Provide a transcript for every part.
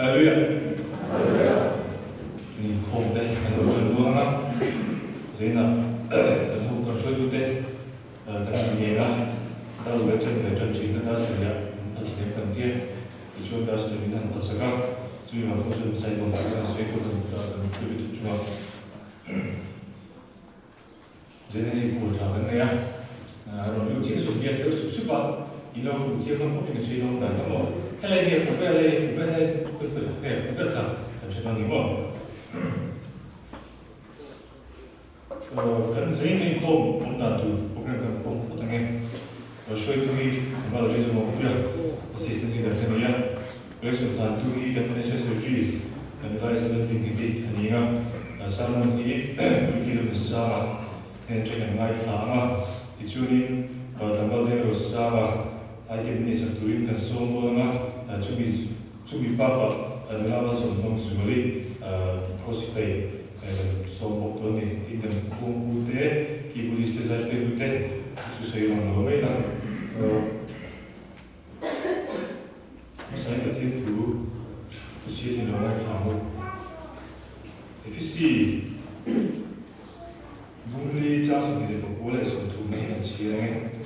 Hallelujah. Ni khawm te kan lo ṭan dawn ang a, Zaina kan ho kan hruaitute kan han ngen a, dar leh ṭan ve ṭan ṭhin a, dar sarih ah an phal chhileng fan tir, tichuan dar sarih in a han phal sak a, chumi vang pawh chuan zai bawm chu kan sawi pawh kan kan hruaitute chungah Zaina hi khawl ṭha kan nei a, rawn lut chiah zawk bias deuh sup sup a, in lo fuh chiang hlawm khawpin ka hre dawn dan ta maw? Helai nge fuh ber, helai nge fuh ber, helai nge fuh ber kha kan hre dawn ni maw? Kan Zaina inkhawm awm dan tur program kan pawm phawt ang e. Hruaitu hi Val Rizawm Awmpuia, Assistant Leader ka ni a, Collection hlantu hi kan Financial Secretary kan Vice Lalpin Hiti a ni ang a, sermon hi Ricky Runsanga hnen atangin kan ngaithla ang a, tichuanin Tlangval General Sanga item nei sak turin kan sawm dawn ang a, chumi chumi bakah nula Malsawmhlawm Zuali Pro Sipai kan sawm bawk dawn a ni. Tin kan khuangpu te, keyboardist te, zaihruaitu te chu sawi rang lo mai la. Hmasain Pathian thu chu siat ni lo ngaithla ang u. Efesi Bungli chang 24 leh 30 na hi kan chhiar ang e.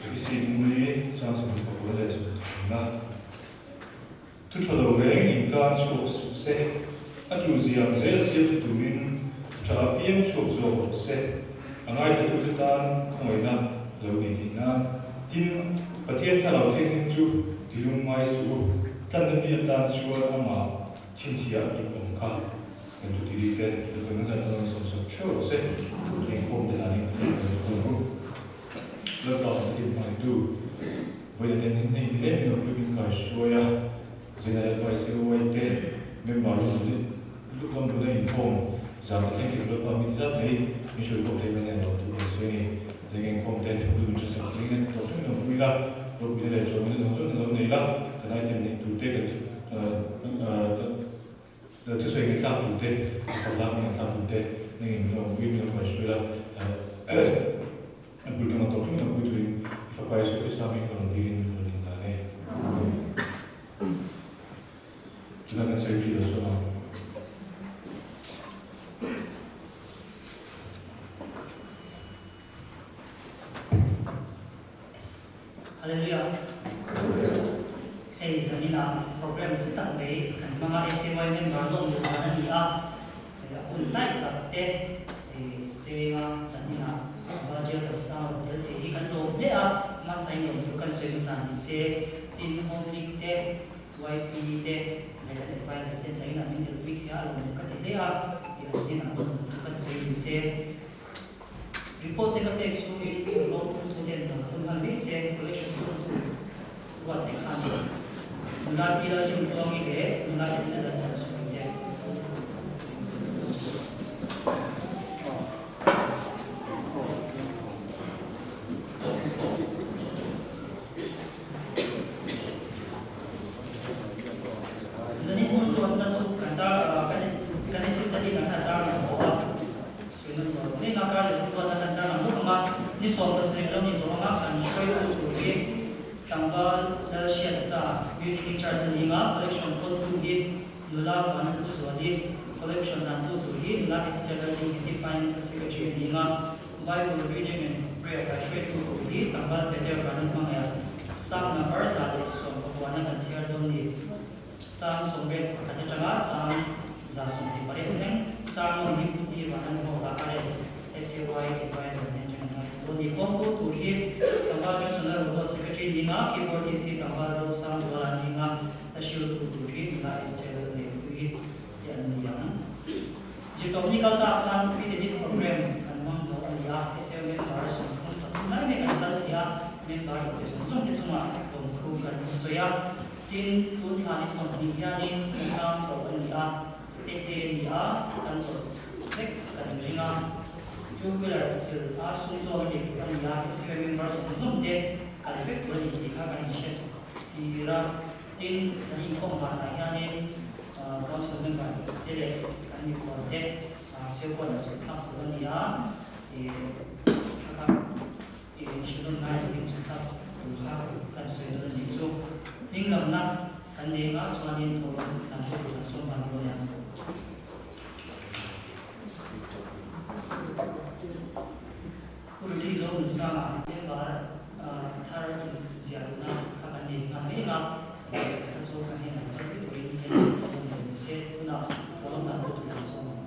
Efesi Bungli chang 24 leh 30 na. Thu tha lo reng inkan chhuak suh se, a tul ziam zel siam tha turin thu tha apiang chhuak zawk rawh se. A ngaithlatute tan khawngaihna lo ni theih nan. Tin, Pathian Thlarau Thianghlim chu tilung ngai suh u, tlanna mi atan chuan amah chhinchhiah in awm kha kan thu ti te Lalpan a zan rawn sawmsak theuh rawh se. Inkhawm te danin Pathian kan inkhawm u. Lalpa Pathian hmangaihtu vawiin ten in nei hle min awm hlum in kai hruai a, General Vice Uai te member lam lam bula inkhawm zan te thleng kip Lalpa mi ti zat mai min hruai khawm thei mai nen lo tur kan sawi a ni. Zeng inkhawm te thawk min hre sak turin an tlawm hlum in awm pui la, ropuina leh chawmina zawng zawng in lo nei la, kan item neih tur te kan Thusawi ngaihthlak tur te, fak lak ngaihthlak tur te nangin min awmpui min lo hruai la, a bul tanga tawp thleng awmpui turin i Fapa Isua Krista hming ka rawn dilin ka rawn inlan e. Amen. Tunah kan Secretary lo sawm ang. Hallelujah. Hei zaninah program hlu tak mai kan hmang a, SAY member lawm duh dan a ni a, a hun hnai tak te senga zaninah Vajra lo sang lo tel thei hi kan lawm hle a, hmasa in lawm tur kan sawi hmasa ni se, tin Home League te, YP te leh kan advisor ten zaninah min dilpui thei a, a lawm ka ti hle a, an hnenah lawm tur kan sawi ni se. Report te ka pek chhungin lawm thu ten kan hun nghal mai se, collection thawktu ruat te khan nula pi Lalrinpuangi leh nula Esel an chhan chhuah te. Zanin hun tuanna chu kan tar kan assistant in an han tarlang tawh a. Suinawm a kar leh thutuat a kan tarlang bawk ang a, ni 17 lo ni tawh ang a, kan hruaitu tur hi tlangval Lal Hriatsa, Music in Charge a ni ang a, collection kawltu hi nula Vanna Thuzuali, collection dantu tur hi nula External Executive Finance Secretary a ni ang a, Bible Reading and Prayer kaihhruaitu tur hi tlangval Peter Vanna Hmangaiha, Psalm number 119 kan chhiar dawn ni. Chang 81 atanga chang 128 thleng sermon hi Pu Ti Vanan Hawla RS, SAY Adviser nen atang an ngaithla dawn a ni. Kawngtu tur hi Tlangval Johnson Lalruata Secretary ni nga, Keyboard DC Tlangval Zosang Zuala ni nga, hla hriltu tur hi nula SJ Lalneihpuii te an ni ang. Zirtawpni kal ta khan Free Debit Program kan hmang zo a ni a, SAY member 33 lai mek an kal thei a, member lo te zawng zawng te chungah lawmthu kan sawi a. Tin, tun thla ni 20 hianin khawtlang tawh a ni a, State Day a ni a, kan chawlh vek kan ring a. Two wheeler sil a sumdawn a nei tur a ni a, taxi member zawng zawng te kal vek tur a ni tih kha kan inhre tir a. Tin, kan inkhawm vanah hianin Council member te leh kan mikhual te Sialkuan ah chawlh thlak tur a ni a, kha I inhrilh ngai turin chu tak tur kha kan sawi dawn a nih chu. Hming lamna kan. Kan nei anga chuanin thawhlawm hlan te tur kan sawm nghal dawn nia. Pu Ruthi Zo Nunsanga member thar in ziah luhna kha kan nei nghal mai anga kha chu kan hnenah lo kal mai turin hei thawhlawm lo ni se tunah thawhlawm hlan te tur kan sawm ang.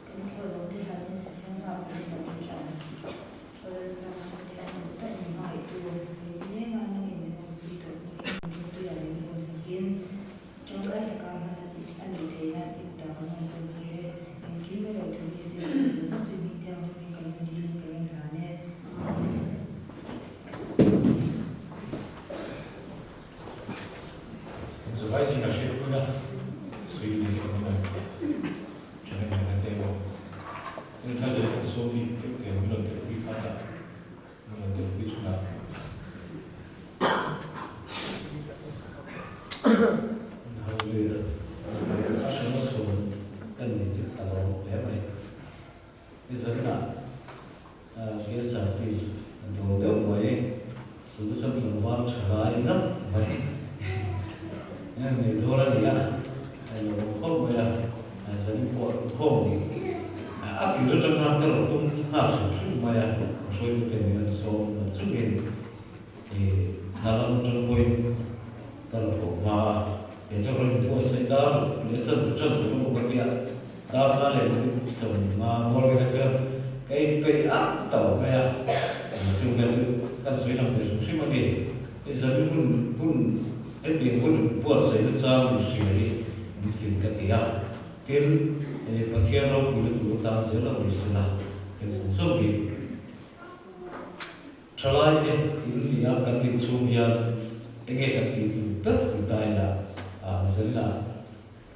Kan thawhlawm te hianin Pathian nghak pawhin kan ṭhu ṭan a. Lalpa Pathian duh tak min hmangaihtu, hei ngenga nangin min awmpui tawh hnuin min thawktuiah leh min hawnsakin ṭangkai taka hman a nih theih nan i kutah kan rawn tawn tir e. Engkim erawh thu ni se thil zawng zawng chu i hming thianghlimin kan rawn dilin kan rawn hlan e. Amen. Zavai zingah hriat pui la, sawi duh nei awm lo. Channel nena te emaw en thar leh zawm bik deuh te min rawn telh pui kha ta, min rawn telh pui chhunah. Hallelujah. A hrema sawn kan ni chu ka lawm hle mai. Nizanah Guest Service an dawl deuh mai, Solution tlangval tha lai ngat mai nei dawn a ni a, a lo awm khawp mai a, zanin pawh inkhawm ni a tir atang khan ka lo tum nghal hrim hrim mai a, ka hruaitute min an sawm na chungin hna lam atang pawhin ka la haw hma a, kei chuan ka lo inbuatsaih dar leh chan chan tur a bawk a tia. Darka leh minute 50 bawr vek a chuan ka inpeih at tawh mai a, chung kha chu kan sawi lang ve hrim hrim a ni. Hei zan hun hun hetiang hun buatsaih na chang min hria hi min fing ka ti a, tin Pathian ropuina tur atan zel a ni sela heng zawng zawng hi Thalaite in nih a kan nih chhung hian enge kan tih tur ber ti ta ila Zanina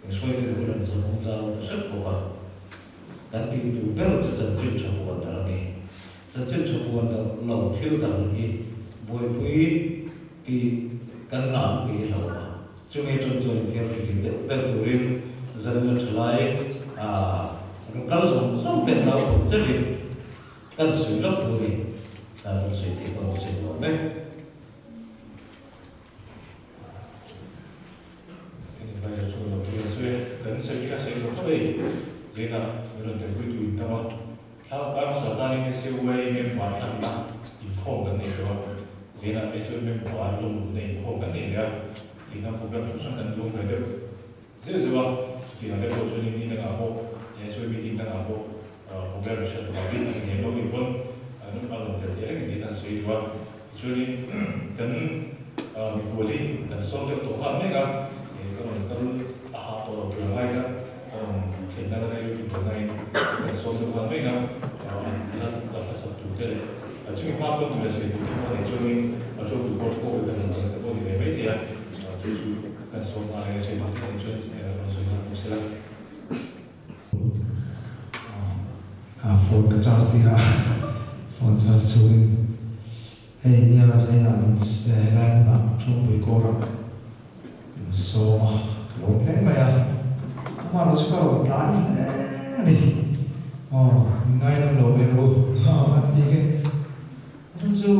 Hruaitu hun an zawng zau ta hrep bawk a, kan tih tur ber chu chanchin tha puan dar a ni. Chanchin tha puan dar lo thil dang hi buaipui tih kan ngam tih i hlauh a, chumi atang chuan inthiar fihlim deuh ber turin zanna thalai rawn kal zawng zawng ten naupang cherin kan sawi lawk tur a ni. Kan sawi theih pawh an sawi lo mek. Kan sawi sawi lo khawp ei zena min rawn telpui tu in tam a, thla kar hmasa tanin SUA member hlanna inkhawm kan nei tawh a, zena SUA member lawm luhna inkhawm kan nei leh a, tihna program hrang hrang kan duang ve deuh zeuh zeuh a, chutiang te pawh chuanin ni dangah pawh SUA meeting dangah pawh program hriat duh avangin an inhnem lo nih pawn an rawn tel thei reng niin an sawi duh a. Tichuanin kan mikual hi kan sawm deuh tawh nghal mek a, ka rawn kal a hah tawh lo tur a ngai kha, ka rawn theihna la rei lutuk lo naiin kan sawm deuh nghal mek a, a la hmasak tur te leh chumi hma pawn duh leh sawi tur te pawh a neih chuanin a ṭawng tur pawh pawh kan rawn kalna te pawh a ni ve mai thei a, chu chu kan sawm nghal eng sawi tur te a neih chuan rawn sawi nghal bawk sela. Phone ka charge tir a, phone charge chhungin hei nia Zaina min helai hmunah Thawngpui kawrah min sawm a, ka lawm hle mai a, amah lo chu ka rawn tlai hle a ni, aw min ngaidam lo ve ru a ti nge a chhan chu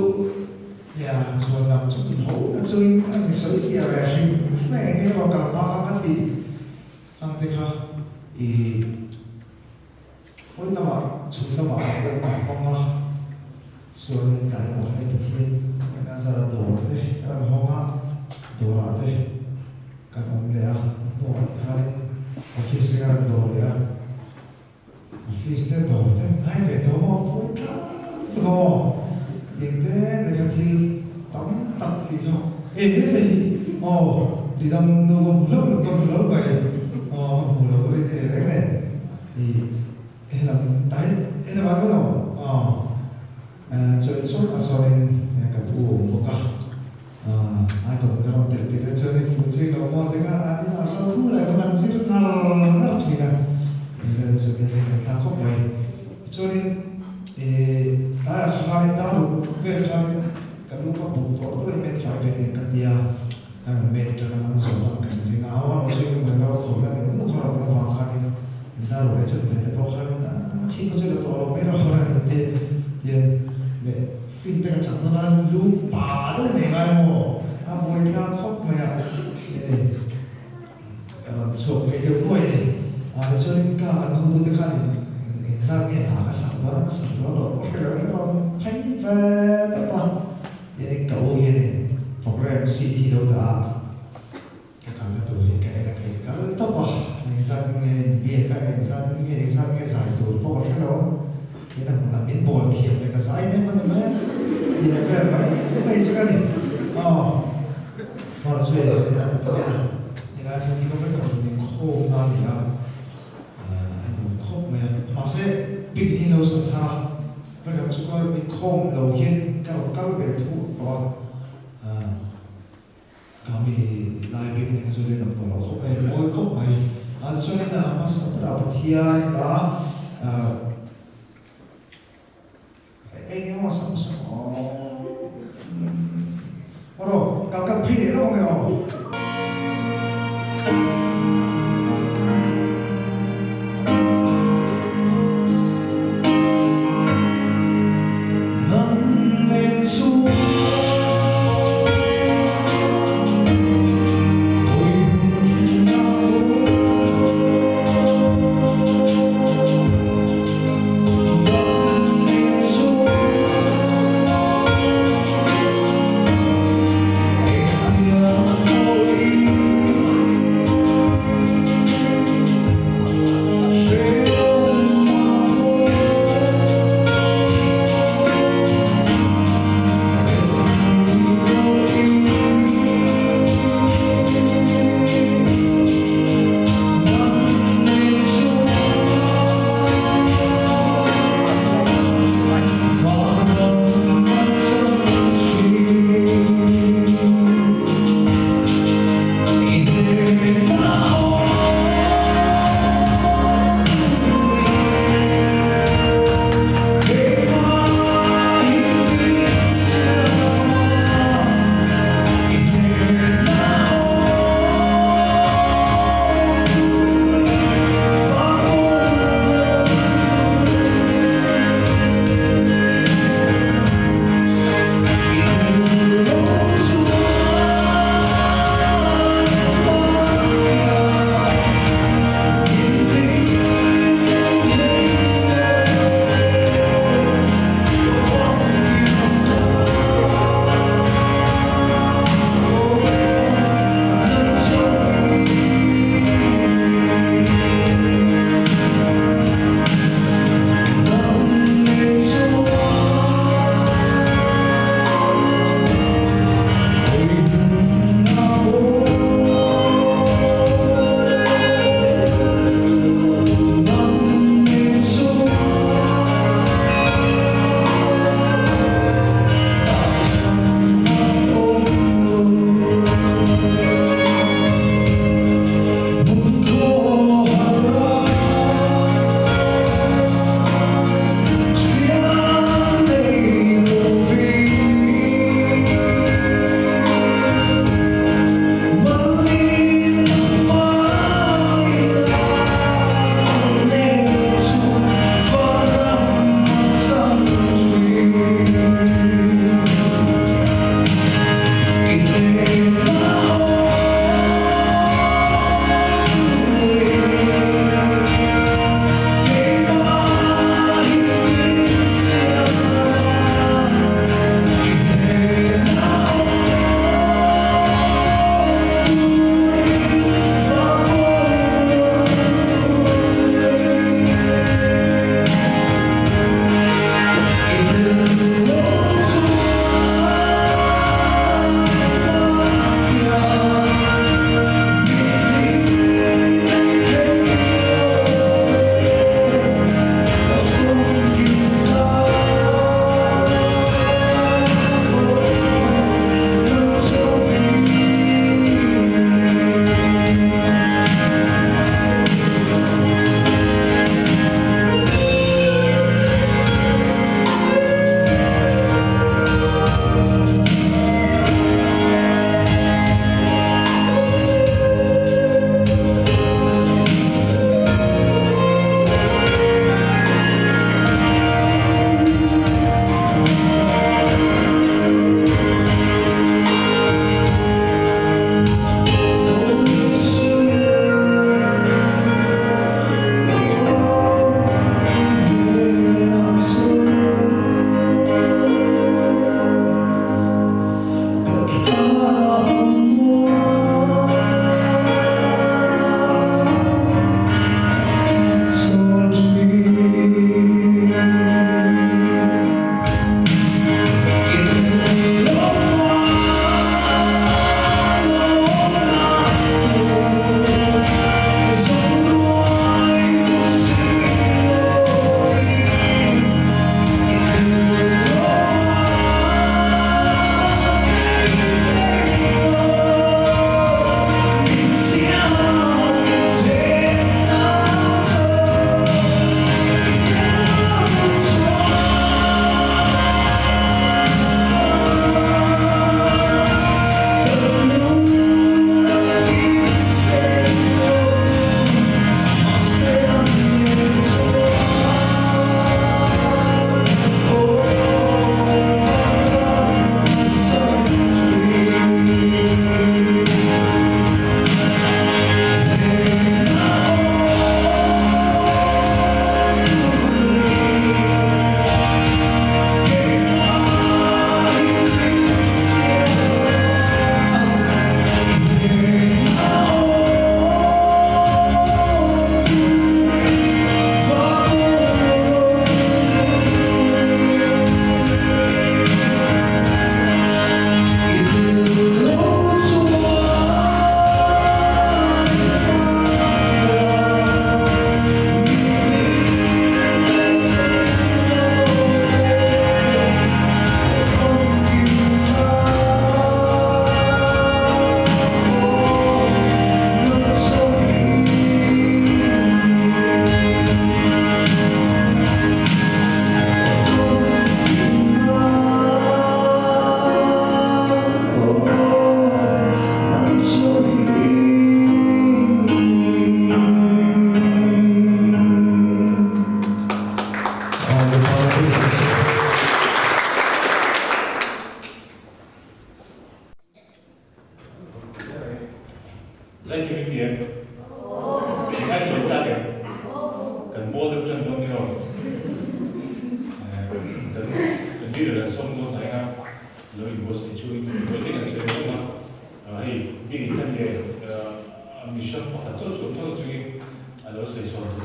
nia chhuan lam chu min ho na chungin a insawi fiah ve hrim hrim a eng emaw kal hma kha ka tih. Ang te kha i hawi lamah chhun lamah a awm a hmang a, chuanin tlai lamah khan Pathian a zar a dawr te a rawn hawng a, dawrah te kan awm leh a, a hnuah khanin office te ka rawn dawr leh a, office te dawr te ngai ve tawh maw, pawi tlang tuk a maw, tiang te te kha thil tam tak tih kha e hei aw ti dam nu ka hmu hlauh ka hmu lo mai aw ka hmu lo ri te reng nen i helam tai helam ah emaw aw chuan sawn a sawnin ka pu a awm bawk a ai ka rawn tel tir a chuanin fuh chiang lo maw te kha a inah sawn thu leh ka han zir ngar ngar thin a vel chu nia thil thlak khawp mai chuanin tlaiah khanin dar ruk vel khanin ka lu ka buk tawh tawh em em fai ve nen ka tia ka rawn met tana an zawh ang kan ring a aw a rawn sawi ka hmu lo a khawih la deuh deuh kha rawn awm avang khan. tawh lo mai rawh a ti tian leh film te ka chang dawn a lu pa deuh nei ngai maw a buai tlang khawp mai a hei ka rawn chhuak phei deuh nuai a ni a tichuanin ka kan hotute khan engzat nge hna ka sak dawn a ka sak dawn loh pawh hre lo in ka rawn phei ve tawp a tianin ka u hianin program seat hi lo dah a. Ka kalna tur hi ka en a, ka inkal tawp a, engzat in nge inbiak a, engzat in nge engzat nge zai tur pawh ka hre lo. Tin a hmunah min bawl thiam leh ka zai hnem a ni mai a, ti leh vel mai mai chu ka ni. Aw, Hmar chu ei zan in a ti ta a, helai hmun hi ka vek ho in inkhawmna a ni a, a nuam khawp mai a. Mahse, picnic hi lo sa thar a, vek ang chu ka inkhawm lo hian ka rawn kal ve thu tawh a. Kami lai bik nen chu rinawm tawh lo khawp mai, mawi khawp mai. A chuanin a hmasa berah Pathian kha eng emaw sam sam aw rawh ka kal phei leh lawk ang e aw.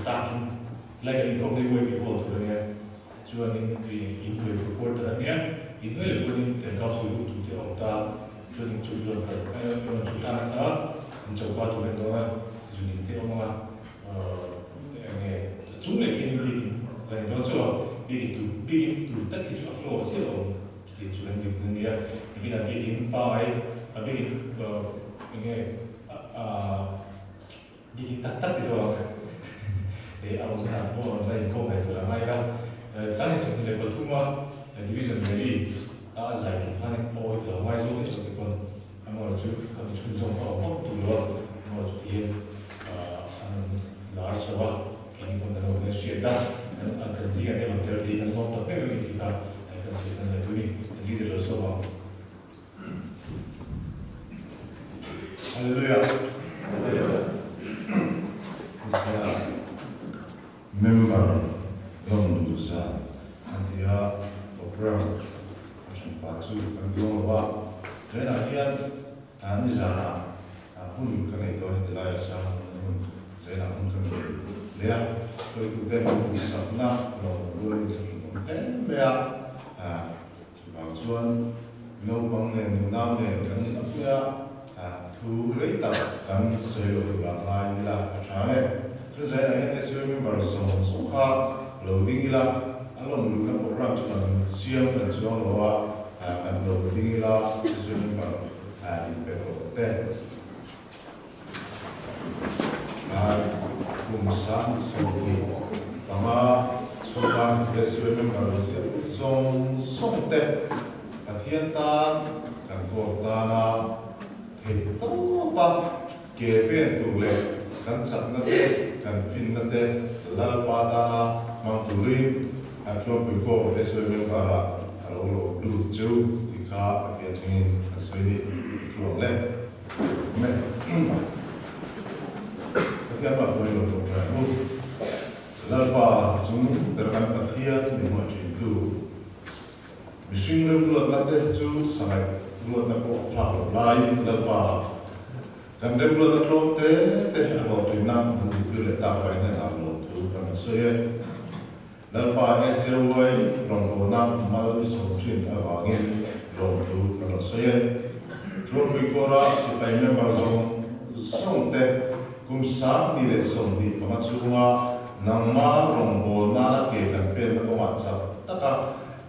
takin lai kan inkhawm hi YB Hall tur a nia chuanin inhnuai tur quarter a nia inhnuai leh pawhin council room tur te a awm ta chuan in chhuk rawn kal rawn chhuk tlang a in choka tur a ni dawn a zunin te a awm ang a eng nge a chung leh khian biakin la ni dawn chauh a biakin tur biakin tur tak hi chu a floor chiah a awm chutin chu kan dik a nia engin a biakin pangai a biakin eng nge a Bikin tak tak ti zawk ang. Hei a awm dan pawh rawn la inkhawm leh tur a ngai a. 23 a Division Rally a a zai tum khan a awi ka lo ngai zawk leh tawh te pawn amaherawh chu ka mi chhunzawm kha a awm vak tur lo a, amaherawh chu tihian an rawn lar chho a, keini pawn kan lo hmelhriat a, an kan zingah te rawn tel thei kan lawm tak em em a ni tih kha kan sawi tan leh tuni kan leader lo sawm ang. Hallelujah. Member lawm duh zan an ti a, program a then pa chu kan duang lo a, tunah hian nizanah hun ka nei dawn heti laia sang hun zainah hun ka nei leh a, hruaitute duhsakna lawm rualin ka hrilh awm hle mai a. Chuvang chuan naupang nen nunau nen kan in awk mai a, thu rei tak kan sawi lo tur ah ngai ila a tha nge. Chu zainah hian SU member zawng zawng kha lo ding ila, a lawm luhna program chu kan siam kan chuang lo a, kan lo ding ila SU member inpe tawh te. Kum 25 chhunga SU member zawng zawng te Pathian tan kan kawl tana theih tawpa ke pen tur leh kan chakna te kan finna te Lalpa tana hmang turin an Thuampui kawl SU member ah a lo lo lut chu tih kha Pathian hmingin a sawi ni thu ang le. Pathian bak pawhin lo tawngtai ang u. Lalpa chung ber kan Pathian min hmuah thintu mihring remruatna te chu sangaih ruatna pawh a phak loh laiin Lalpa kan remruatna tlawm te te a hlawhtlinna hmu duhtu leh tak pai hnenah lawmthu kan sawi e. Lalpa SAY rawngbawlna mal i sawm thin avangin lawmthu ka rawn sawi e. Thuampui Kawra sipai member zawng zawng te kum 2025 chhunga nangma rawngbawlna a ke kan penna kawngah chak taka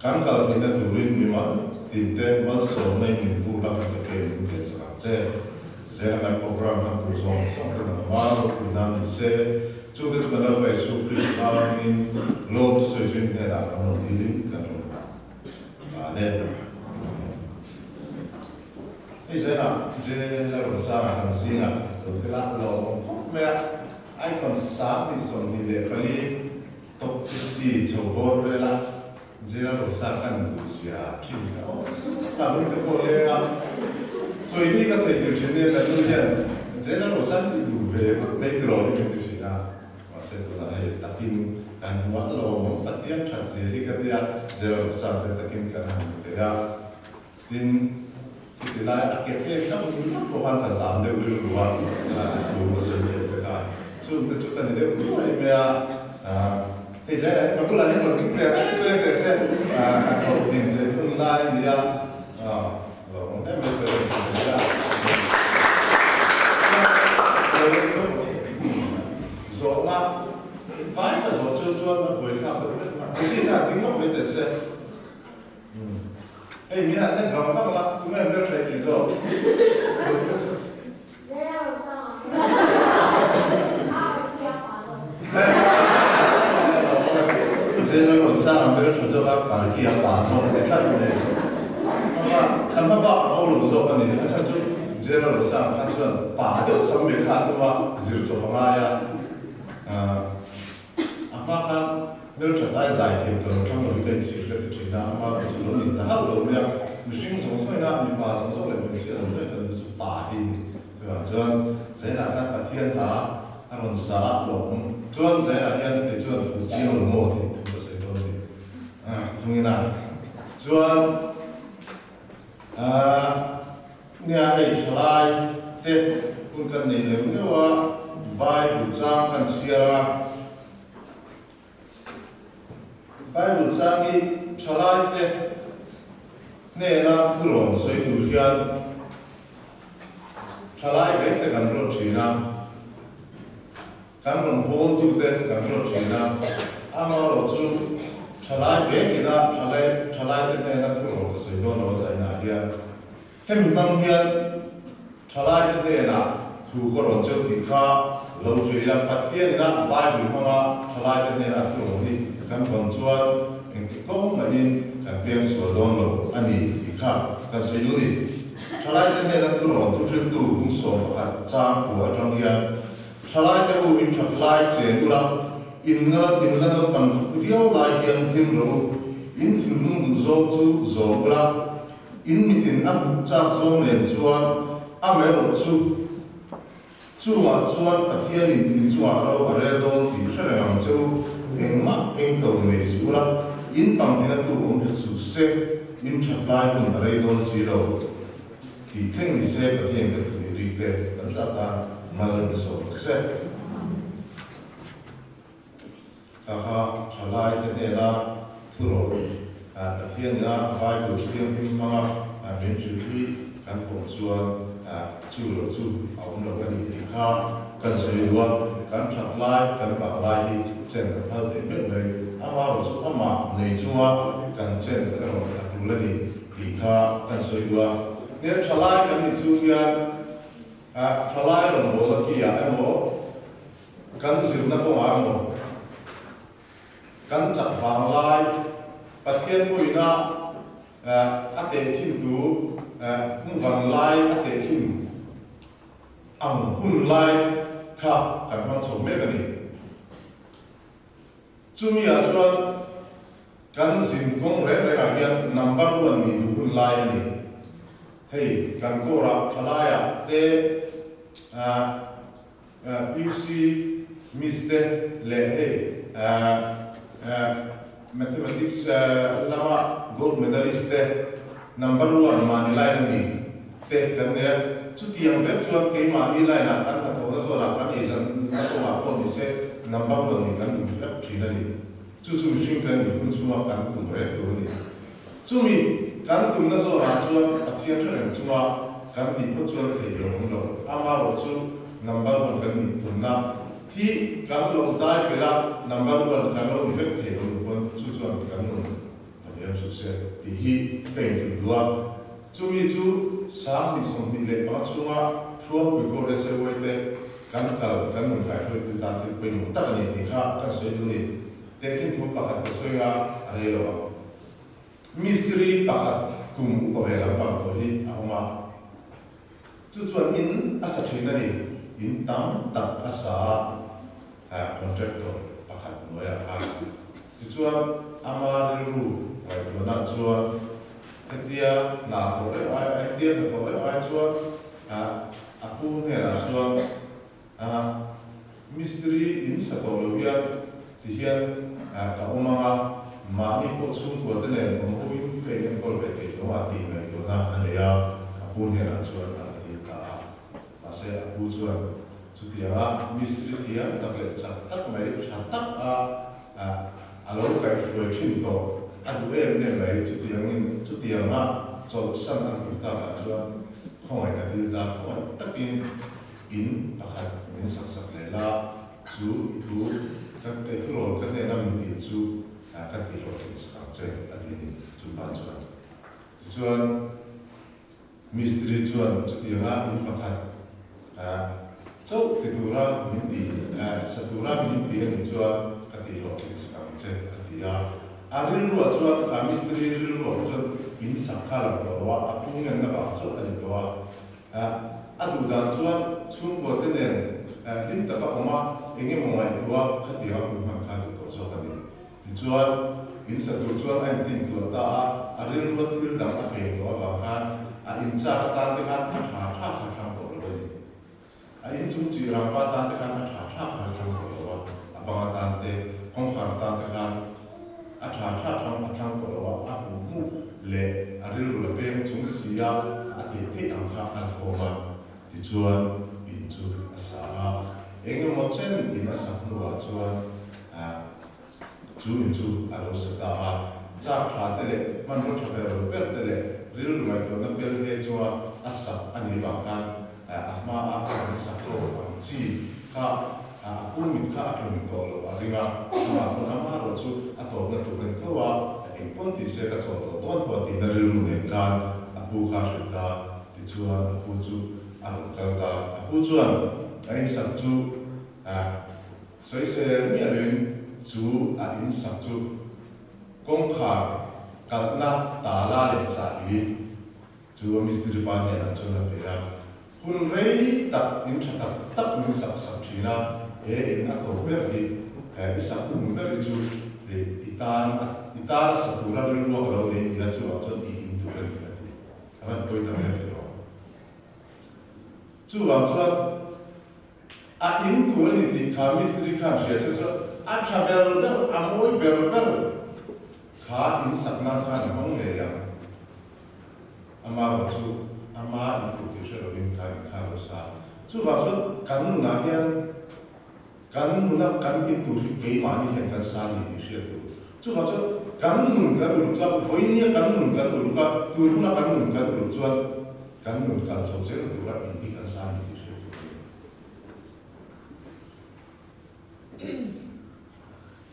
kan kal theihna turin mimal tinte malsawmna in min vur la kan ka ke min ken chak ang che. Zela kan program hman tur zawng zawng te nangma ropuina ni se. Chungte chu kan Lalpa Isu Krista hmingin lawm chu sawi chuin hnenah kan rawn dilin kan rawn Amen. Hei zenah Je Lalruatsanga kan zingah lo tel a, lawm awm khawp mai a, Icon 2024 Top 50 chho bawr vela Je Lalruatsanga kan duh zia thin kha aw ka lung te pawh leng a, sawi ni ka theih tir thin nia ka nu hian Je Lalruatsanga hi duh ve ngawt mai tiraw hi min ti thin a, mahse tunah hei takin kan hmu a, lawm awm Pathian that zia hi ka tia Je Lalruatsanga te takin kan han hmu thei a, tin chuti lai a ke pek hlauh hlauh pawh khan ka zam deuh rilru a, thu ka sawi thei vek a, chungte chu ka ni deuh nuai mai a. Hei zaiah hian ka bulah hian rawn ding ve reng reng teh se, ka tho hlim leh hun lai a ni a, lo awm em em pawh ka hria a. Zawhna vai ka zawh chu chuan a buaithlak deuh hlek a, Christine a ding lawk mai teh se. Hei mi ah en vang vang la, tunge hmel tha i tih zawk? Zela rawn sang a hmel tha zawk a, parki a pa zawk a ni tlat mai. Kan hma bak a ho lo zawk a ni. A chhan chu Zela rawn sang khan chuan pa deuh sam ve kha a tum a, zir chawp a ngai a. A hma khan hmel that lai zai thiam ka lo thlang lo hi ka inchhir ka ti thin a, ama erawh chu lo nin ta hauh lo mai a, mihring zawng zawngin a, mipa zawng zawng leh hmeichhia zawng zawngin kan duh chu pa hi ni. Chuvang chuan Zainah khan Pathian hla a rawn sa a, lawm chuan Zainah hian kei chuan thu chiang lo maw tih thu ka sawi dawn a ni. Thungin a chuan Nia hei thalai te hun kan nei neuh neuh a, Bible chang kan chhiar a. Bible chang hi thalaite hnena thurawn sawi tur hian thalai vekte kan ruat thin a, kan rawn bawltute kan ruat thin a, amaherawhchu thalai vekina thalai thalaite hnena thurawn ka sawi dawn lo a zainah hian Hemi hmang hian thalaite hnenah thu ka rawn cheu tih kha lo hre ila, Pathian ina Bible hmanga thalaite hnenah thu rawn hi kan vawn chuan engtik kawng mahin kan peng sual dawn lo a ni tih kha kan sawi duh a ni. Thalaite hnena thu rawn thuhriltu bung 11 chang thu atang hian thalaite u in that lai chen ula, in la in la naupang viau lai hian hlim rawh u, in thinlung duh zawng chu zawm ula, In mitin a hmuh chak zawng nen chuan amaherawh chu chungah chuan Pathianin in chungah ro a rel dawn tih hre reng ang che u, engmah eng to nei suh ula, in pangtina tu awm hek suh se, in that lai hun a rei dawn si lo tih thleng ni se Pathian ka thu i rik te kan zat tan mal min sawm bawk se. Ka ha thalai te hnena thurawh Pathian ina Bible thianghlim hmanga min hrilh hi kan pawm chuan chu lo chu a awm lo a ni tih kha kan sawi duh a, kan that lai kan vang lai hi chen a phal theih meuh mai. Amaherawh chu amah nei chunga kan chen erawh a tul a ni tih kha kan sawi duh a. Hmel thalai kan nih chung hian thalai rawngbawlna ki-ah emaw, Kan zirna kawngah emaw, kan chak vang lai Pathian pawhina a tehkhin tu hmuvan lai a tehkhin ang hun lai kha kan hmang chho mek a ni. Chumi ah chuan kan zin kawng reng reng ah hian number one nih duh hun lai a ni. Hei kan kawrah thalaiah te UC Miss te leh hei Mathematics lama gold medalist te number one mahni line a ni te kan nei a. Chutiang vek chuan keimahni line ah kan hnathawhna zawnah kan eizanna kawngah pawh ni se number one nih kan tum vek thin a ni. Chu chu mihring kan inhun chunga kan tum reng tur a ni. Chumi kan tumna zawnah chuan Pathian hre reng chunga kan tih phawt chuan theih lo awm lo. Amaherawh chu number one kan nih tumna hi kan lo dai belh a, number one kan lo ni vek thei lo ni pawn chu chuan kan nun Pathian hrilh se tih hi ka inhrilh duh a. Chumi chu 2025 chhunga Thuampui Court SAY te kan kal kan nun kaihruaitu tan thil pawimawh tak a ni tih kha kan sawi duh a ni. Tehkhin thu pakhat ka sawi a, a rei lo ang. Mistiri pakhat kum upa ve lampang tawh hi a awm a, chu chuan in a sa thin a ni. In tam tak a sa a, contractor pakhat hnuaiah khan. Tichuan ama rilru ngaihtuahna chuan hetia hna thawh reuh ai, hetia hna thawh reuh ai chuan a pu hnenah chuan A mistiri in sa tawh lo hian ti hian ka awm ang a, mahni pawh chhungkua te nen awm ho in ka in enkawl ve thei tawh a tih ngaihtuahna a nei a, a pu hnenah chuan a la dil ta a. Mahse a pu chuan chutianga mistiri thiam tak leh chak tak mai tha tak a a lo kaihhruai thin tawh a duh em em mai chutiangin chutianga chawlhsan a hmuh takah chuan khawngaih a dil ta khawngaih takin In pakhat min sak sak leh la, chu i thu ka i thurawl ka hnena min tih chu ka tih hlawh thin sak ang che, a ti a ni. Chu pa chuan. Tichuan, mistiri chuan chutianga in pakhat chauh ti tura min ti, sa tura min ti a nih chuan ka tih hlawh thin sak ang che, a ti a. A rilruah chuan, a mistiri rilruah chuan in sak kha a lang tawh lo a, a pu ngenna vang chauh a ni tawh a. A duh dan chuan chhungkua te nen hlim taka awm a, eng emaw ngaihtuah khatiang a hmuh hman kha duh tawh zawk a ni. Tichuan, in sa tur chuan a intin tuah ta a, a rilrua thil dang a peng tawh avang khan a in chak atan te khan a tha tha kha thlang tawh lo a ni. A in chung chi rangva tan te khan a tha tha kha thlang tawh lo a, a bang atan te, kawngkhar atan te khan a tha tha thlang a thlang tawh lo a, a hmuh hmuh leh a rilru la peng chung si a, a theih theih ang kha a la khawm a, tichuan in chu a sa a, eng emaw chen in a sak hnuah chuan. Chu in chu a lo sa ta a. Chak tha te leh hmanraw tha ber ber te leh rilru ngaihtuahna pel he chunga a sak a nih vang khan a hma a an sak ho ang chi kha a pu mit kha a tlun tawh loh a ring a. Amah pawn ama erawh chu a tawpna tur a ni tho a, eng pawn ti se ka chawh tawh dawn tho a tihna rilru nen khan a pu kha a hrilh ta. Tichuan a pu chu a rawn kal ta. A pu chuan a insak chu a sawisel miah loin chu a insak chu kawngkhar kalhna tala leh chahbi chu a mistiri pa hnenah chuan a pe a. Hun rei tak in tha tak tak min sak sak thin a, he in a tawp ber hi, i sak hmun ber hi chu i tan i tan a sa tura rilruak a lo nei ni a, chuvang chuan i in tur a ni a ti. A van pawi ta ber tiraw? Chuvang chuan a in tur a ni tih kha mistiri khan hria se chuan a tha ber ber, a mawi ber ber kha in sak nan khan a hmang ngei ang. Ama erawh chu ama in tur tih hre lovin kha in kha lo sa. Chuvang chuan kan nunah hian Kan nuna kan in tur hi keimahni hian kan sa ni tih hriat tur. Chuvang chuan kan nun kan uluk chuan vawinia kan nun kan uluk a, tun huna kan nun kan uluk chuan kan nun kal chho zel tura in hi kan sa ni tih hriat tur a ni.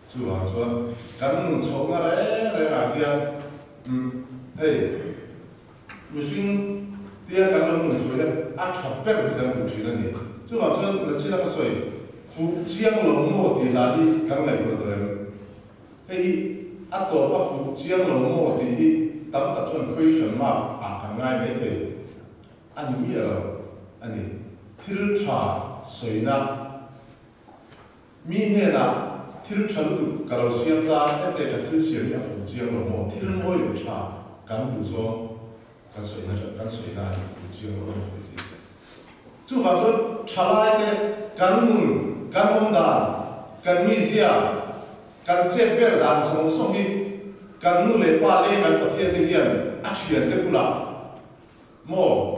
Chuvang chuan kan nun chhohna reng rengah hian hei mihring tia kan lo nun chu hian a tha ber hi kan duh thin a ni. Chuvang chuan nachin a ka sawi fuh chiang lo maw tih lah hi kan ngaihtuah tawh em? Hei hi a tawp a fuh chiang lo maw tih hi tam tak chuan question mark ah kan ngai mai thei a ni miah lo a ni. Thil tha sawina. Mi hnenah thil tha lutuk ka lo siam ta, hete ka thil siam hi a fuh chiang lo maw? Thil mawi leh tha kan duh zawng kan sawina kan sawina a ni, fuh chiang lo a ni tih hi. Chuvang chuan thalai te kan nun, kan awm dan, kan mizia, kan chet vel dan zawng zawng hi kan nu leh pa leh kan Pathian te hian a thiante bulah Maw?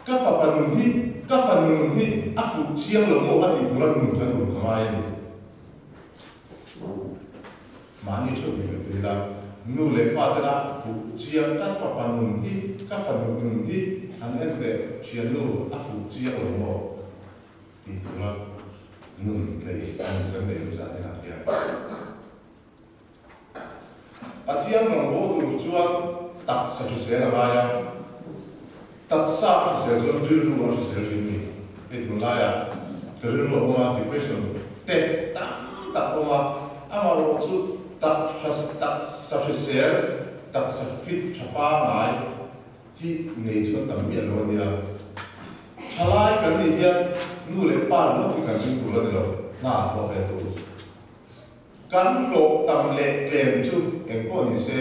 Ka fapa nun hi, ka fanu nun hi a fuh chiang lo maw a tih tura nun kan ulh ka ngai a ni. Mahni theuh hi kan ti ila, nu leh pa tena fuh chiang ka fapa nun hi, ka fanu nun hi han en teh thiannu a fuh chiang lo maw tih tura nun nei nun kan nei awm zan inah hian. Pathian rawngbâwl tur chuan taksa hrisel a ngai a, taksa a hrisel chuan rilru a hrisel thin ni. Hei tunlaiah ka rilru a awm a, depression te tam tak a awm a, amaherawh chu taksa hrisel, taksa fit tha pangngai hi nei chuan tam miah lo a nia. Thalai kan nih hian nu leh pa ringawt hi kan ring tur a ni lo, hna thawh ve tur. Kan hlawh tam leh tlem chu eng pawh ni se,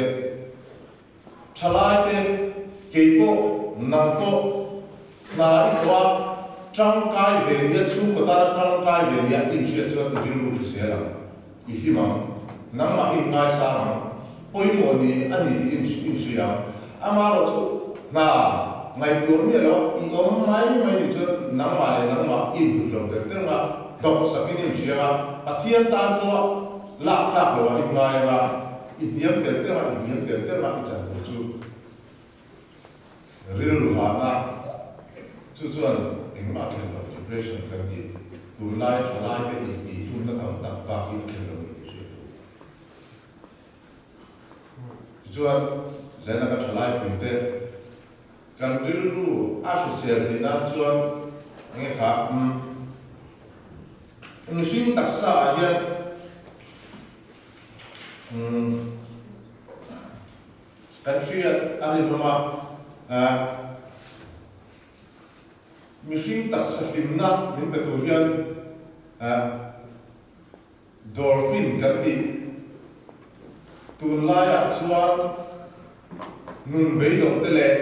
thalai te, kei pawh, nang pawh, hna i thawh a, tangkai ve nia, chhungkaw tana tangkai ve nia inhriat chuan i rilru hrisel ang, i hlim ang, nangmah inngaisang ang, pawimawh ni a ni tih inhria ang. Amaherawh chu hna ngaihtuah miah lo a, i awm mai mai nih chuan nangmah leh nangmah i inhlut lo tel tel nga, hnawksak in inhria nga, Pathian tan pawh lak tlak lo ah i ngai anga, i hniam tel tel nga, i hniam tel tel nga i chan tur chu rilru hahna chu chuan engmah a thlen lo, depression kan tih tunlai thalai te intihhlumna tam tak bak hi a thlen lo ni tih hriat tur. Tichuan, Zainaka thalai puite kan rilru a hrisel theih nan chuan enge kha umm mihring taksa ah hian umm kan hriat a rinawm a, mihring taksa hlimna min pe tur hian Dolphin kan tih tunlaiah chuan nun beidawh te leh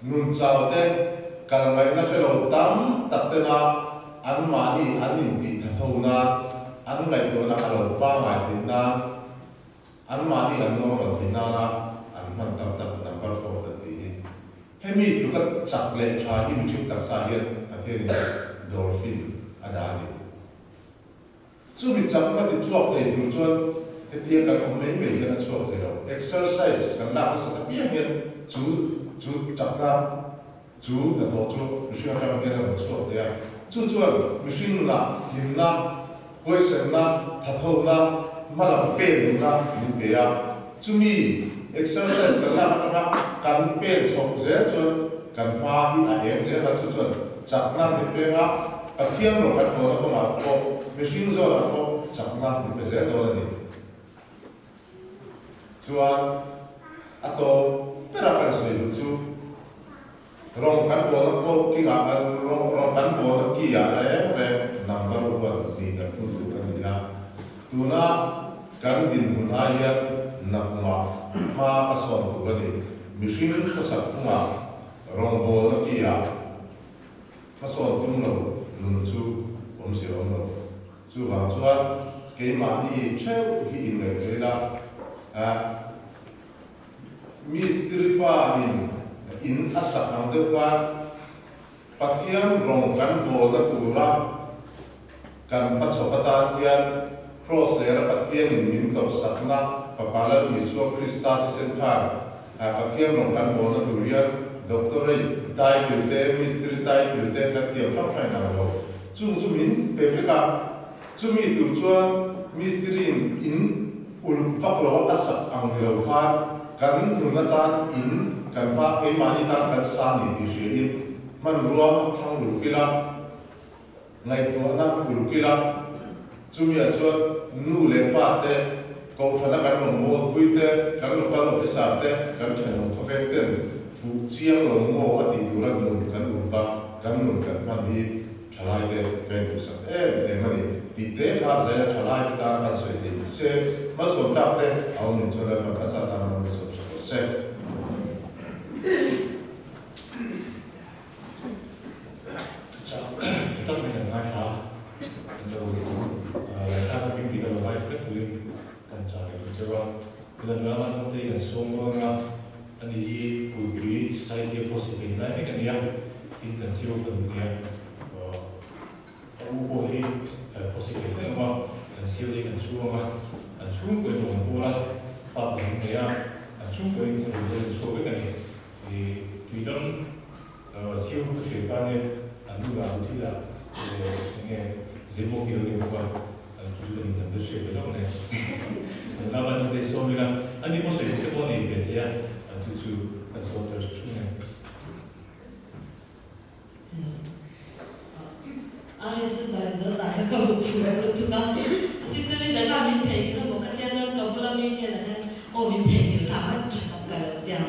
nun chau te kal ngaihna hre lo tam tak tena anmahni an intih tha tho nan, an ngaihtuahna a lo pangai theih nan, anmahni an normal theih nana an hman tam tak number 4 kan tih hi. Hemi tluka chak leh tha hi mihring taksa hian Pathianin dolphin a dah a ni. Chumi chakna ti chhuak thei tur chuan hetia kan awm mai mai hian a chhuak thei lo. Exercise kan lak nasat apiang hian chu chu chakna chu hnathawh chu mihring atang hian a rawn chhuak thei a. Chu chuan mihring nunah hlimna, huaisenna, thathona, hmalam pen nunna min pe a. Chumi exercise kan lak atanga kan pen chhoh zel chuan kan hma hi a eng zel a, chu chuan chakna min peng a, Pathian rawh kan bawlna kawngah pawh mihring zawnah pawh chakna min pe zel dawn a ni. Chuan a tawp bera kan sawi duh chu rawng kan bawlna pawh kingah kan rawng kan bawlna ki ah reng reng number one tih kan hmu duh a ni a. Tuna kan dinhmun ai hian nakmah hma ka sawn tur a ni. Mihring khawsak phungah rawngbawlna ki ah hmasawn tum lo nun chu awmzia awm lo. Chuvang chuan keimahni theuh hi inngaihtuah ila, Mistiri pa in in a sak ang deuh khan Pathian rawng kan bawlna tura kan hmachhawp atan hian Kraws lera Pathianin min tawrhsakna Fapa Lal Isua Krista thisen khan Pathian rawng kan bawlna tur hian Doctorate title te, Mistiri title te kan thiam hrang hrang in ang lo. Chung chu min pe vek a, chumi tur chuan Mistiriin in uluk vak lo a sak ang ni lo khan kan nun atan in kan hma keimahni tan kan sa ni tih hria in hmanrua thlang uluk ila, ngaihtuahna uluk ila, chumiah chuan nu leh pa te, kohhrana kan rawngbawlpui te, kan local officer te, kan thenawm khawveng ten fuh chiang lo maw a tih tura nun kan uluk a, kan nun kan hman hi thalai te ka induhsak em em a ni tih te kha zaia thalai te tan kan sawi thei ni se, malsawm tlak te a awm nen chuan Lalpan kan zah tan a malsawm tha tawh se. Tha tak mai kan ngaithla kan lo ngaithla kan hming tih ka lo ngaithla vek turin kan chah leh duh cheu a. Milan rama naute hi kan sawm ruang a, ani hi Puipui Society a post ve lai mek a ni a, tin kan siro kan ni a, a u pawh hi post ve hlek ang a, kan siro te hi kan chhung ang a, an chhungkaw in rawn pawl a, fa pahnih nei a, an chhungkaw in rawn pawl in chhuak vek a ni. Tuidam Siu ka thian pa nen an nu lah thil ah enge zirmawk hi lo ni bawk a, chu chu kan indan vel hriat ve lawk nen kan lama chu te sawm ila ani pawh sawi te pawh a nei ve thei a, chu chu kan sawm tel hrim hrim nen. RS zai za zai kha ka hmu phur lutuk a, assistant leader kha min theihnghilh a maw ka tia chuan ka bula mi hnenah hian aw min theihnghilh ta a tha tak ka lo tia.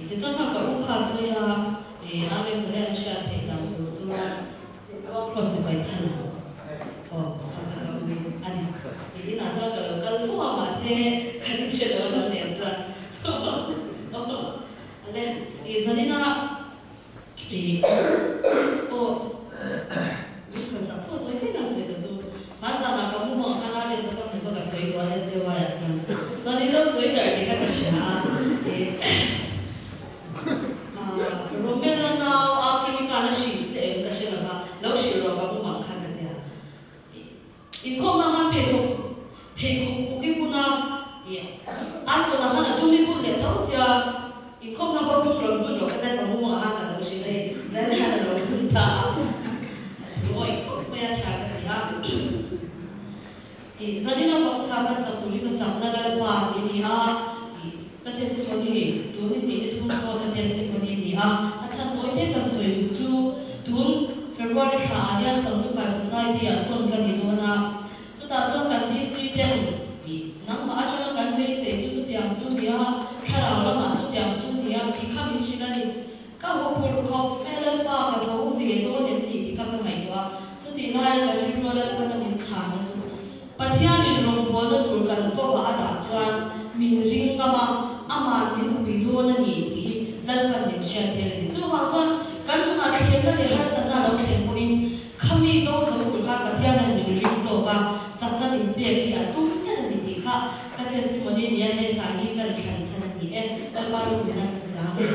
Tichuan kha ka u kha a sawi a, RS hian a hriat theih dan tur chuan cross sipai chhan a aw kha kha ka ui a ni. Inah chuan ka lo kal fo a mahse kan inhre lo a lo nen chuan ale zanin a I aw min khawn sak phawt mai thei kan sawi ta chu hmanzanah ka mu mawh khan a resa ka hmu kha ka sawi duh a SAY ah chuan chuan in lo sawi dar tih kha ka hria a i Romela nau a Kimi khan a hrilh che em ka hre lo va lo hrilh rawh ka mu mawh khan ka tia Inkhawmna khan pheikhawk pheikhawk buk i bun a, i an tunah khan a dum i bun leh tho sia, inkhawmna pawh dum rawn bun rawh ka tia ka mumawh khan ka lo hrilh a hei zan hian a lo bun ta a, a thu awih khawp mai a tha ka ti a. I zanin a fak kha kan sak turin ka chakna Lalpa tih a ni a, i ka testimony tun i tih ni thum pawh ka testimony a ni a, a chhan tawi te kan sawi duh chu tun February thla ah hian Samlukhai Society ah sawn ka ni dawn a, chutah chuan kan DC ten ih nangmah atanga kan beisei chu chutiang chu nia, thlarau lamah chutiang chu nia tih kha min hrilh a ni. Ka huphurh khawp mai Lalpa ka zo ve dawn em ni tih kha ka ngaihtuah a, chutih laia ka rilru a Lalpan a min chhana chu Pathianin rawngbawlna tur kan kawvah a dah chuan min ring ngam a, amah min pui dawn a ni tih hi Lalpan min hriat tir a ni. Chuvang chuan kan nunah thlemna leh harsatna a lo thlen pawhin khami do zo tur khan Pathianin min ring tawk a, chakna min pek hi a tum tlat a ni tih kha ka testimony a ni a, he tlai hi ka ri thlan chhan a ni e. Lalpa ropui-na kan sang e.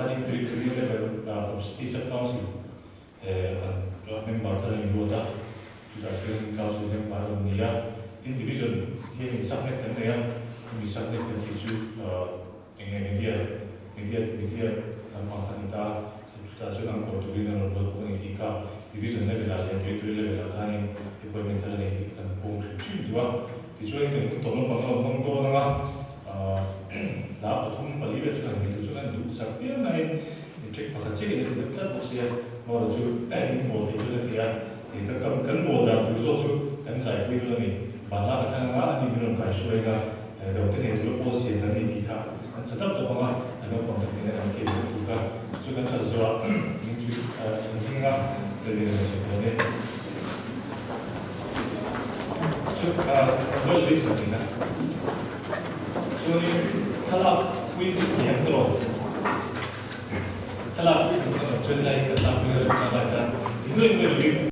khanin Territory level Publicity Sub Council kan member thar an inruat a, chutah chuan Council member a rawn ni a. Tin Division hianin subnet kan nei a, chumi subnet kan tih chu eng nge media, media, media lampang kha a ni ta a, chutah chuan an kawr turin a rawn ruat bawk a ni tih kha Division level ah leh Territory level ah khanin appointment thar a nei tih kan pawng hrim hrim duh a. Tichuan kan hun tawp lampang a rawn hmang dawn ang a, hla pathum pali vel chu kan hmeh tur chuan an duh sak viau nain check pakhat chiah in a ti deuh tlat bawk sia, Mawra chu min bawl thei chuan a ti a, kei ka kam kan bawl dan tur zawk chu kan zaipui dawn a ni, banla ka thlang anga ani min rawn kai hruai anga do te nei tura pawl siam kan ni tih kha an sa dap dap ang a, a naupang tak nena kan thiam deuh tur kha chu kan sal zawh a min chu an thing a, Lalin a sawi dawn e. Chu well listen tihna chuanin thlalak pui ka thiam ka lo thlalak pui ka thiam chuan lai ka tlak pui ka lo chang lai khan i nuai nuai lovin.